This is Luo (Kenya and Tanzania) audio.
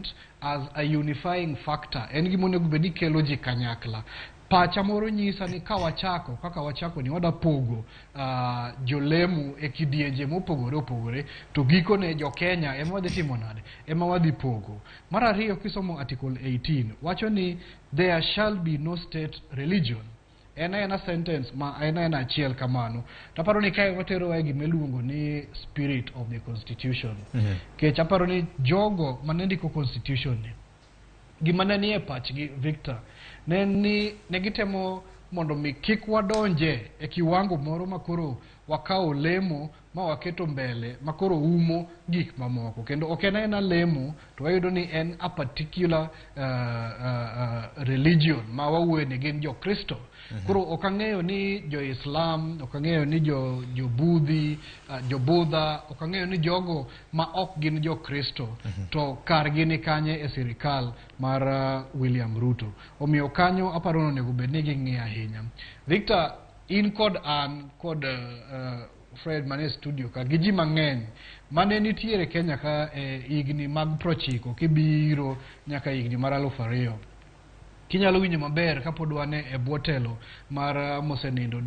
president as a unifying factor. En gima onego bed ni kelo ji kanyakla. Pacha moro nyisa ni ka wachako kaka wachako ni wada pogo jolemo e kidienje mopogore opogore, to gikone jo Kenya ema wadhi timo nade? Ema wadhi pogo. Mar ariyo, kisomo Article 18 wacho ni there shall be no state religion. En aena sentence ma en aena achiel kamano. Taparo ni kae waterowa e gima iluongo ni spirit of the constitution. Kech aparo ni jogo mane ndiko constitution ni, gima ne nie pachgi, Victor, ne ni ne gitemo mondo mi kik wadonje e kiwango moro ma koro wakawo lemo ma waketo mbele ma koro umo gik mamoko. Kendo ok en aena lemo, to wayudo ni en a particular religion ma wawuoye ni gin jo-Kristo. Koro ok ang'eyo ni jo-Islam, ok ang'eyo ni jo jo-Budhi, jo-Budha, ok ang'eyo ni jogo ma ok gin jo-Kristo to kargi ni kanye e sirikal mar William Ruto. Omiyo kanyo aparo ni onego bed ni ging'iyo ahinya. Victor, in kod an kod Fred mane studio ka gi ji mang'eny mane nitiere Kenya ka e higni mag 90 kibiro nyaka higni mar 2000. Kinyalo winjo maber kapod wan e bwo telo mar mosenindo.